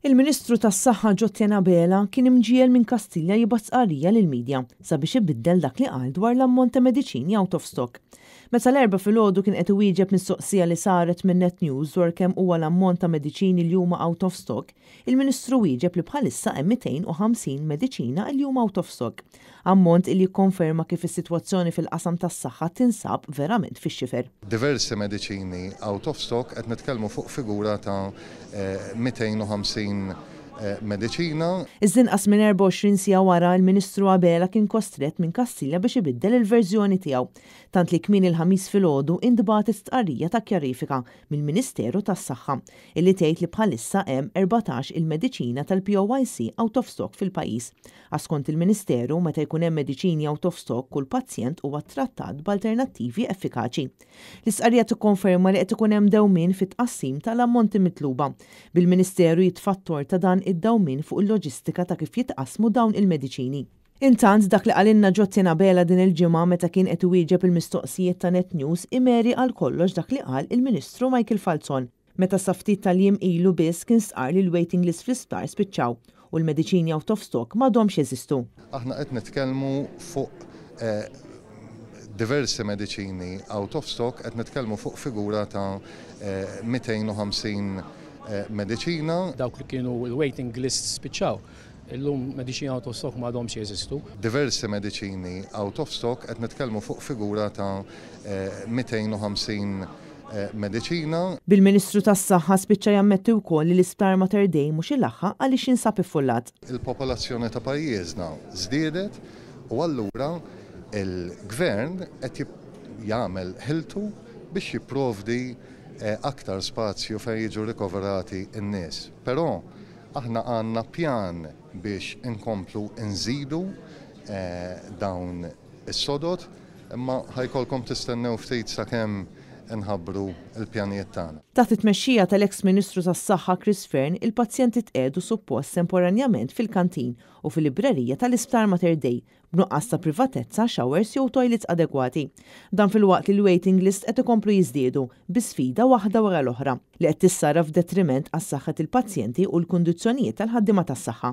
Il-Ministru tas-Saħħa Jo Etienne Abela kien imġiegħel minn Kastilja jibgħat stqarrija lill-media sabiex ibiddel dak li qal dwar l-ammont ta' mediċini out of stock. Meta l-Erbgħa filgħodu kien qed iwieġeb mistoqsija li saret minn Net News dwar kemm huwa l-ammont ta' mediċini li huma out of stock, il-Ministru wieġeb li bħalissa hemm 250 mediċina li huma out of stock. Ammont li jikkonferma kif is-sitwazzjoni fil-qasam tas-saħħa tinsab verament fix-xifer. Diversi mediċini out of stock, qed nitkellmu fuq figura ta' 250 mediċina. Iżda inqas minn 24 siegħa wara, il-Ministru Abela kien kostrett minn Kastilja biex ibiddel il-verżjoni tiegħu. Tant li kmieni l-Ħamis filgħodu intbagħtet stqarrija ta' kjarifika mill-Ministeru tas-Saħħa illi tgħid li bħalissa hemm 14 il-mediċina tal-POYC out of stock fil-pajjiż. Skont il-Ministeru, meta jkun hemm mediċini out of stock, kull pazjent huwa trattat b'alternattivi effikaċi. L-istqarrija tikkonferma li qed ikun hemm dewmien fit-tqassim tal-ammonti mitluba. Bil-Ministeru jitfa' t-tort ta' dan id-dewmien fuq il-loġistika ta' kif jitqasmu dawn il-mediċini. Intant, dak li qalilna Jo Etienne Abela din il-ġimgħa meta kien qed iwieġeb il-mistoqsijiet ta' Net News imeri għal kollox dak li qal il-Ministru Michael Falzon, meta sa ftit tal-jiem ilu biss kien stqar li l-waiting list fl-isptar spiċċaw u l-mediċini out of stock m'għadhomx jeżistu. Aħna qed nitkellmu fuq diversi mediċini out of stock, qed nitkellmu fuq figura ta' 250 mediċina. Dawk li kienu l-waiting list spiċċaw. Illum mediċini out of stock m'għadhomx jeżistu. Diversi mediċini out of stock, qed nitkellmu fuq figura ta' 250 mediċina. Bil-Ministru tas-Saħħa spiċċa jammetti wkoll li l-Isptar Mater Dei mhux ilaħħaq għaliex jinsab iffullat. Il-popolazzjoni ta' pajjiżna żdiedet u allura il-gvern qed jagħmel ħiltu biex jipprovdi aktar spazju fejn jiġu rikoverati n-nies. Però aħna għandna pjan biex inkomplu nżidu dawn is-sodod, imma ħa jkollkom tistennew ftit sakemm nħabbru l-pjanijiet tagħna. Taħt it-tmexxija tal-eks Ministru tas-Saħħa Chris Fearne, il-pazjenti tqiegħdu suppost temporanjament fil-kantin u fil-librerija tal-Isptar Mater Dei b'nuqqas ta' privatezza, showers jew toilets adegwati. Dan filwaqt li l-waiting list qed ikomplu jiżdiedu bi sfida waħda wara l-oħra li qed tissara f'detriment għas-saħħa il-pazjenti u l-kundizzjonijiet tal-ħaddiema tas-saħħa.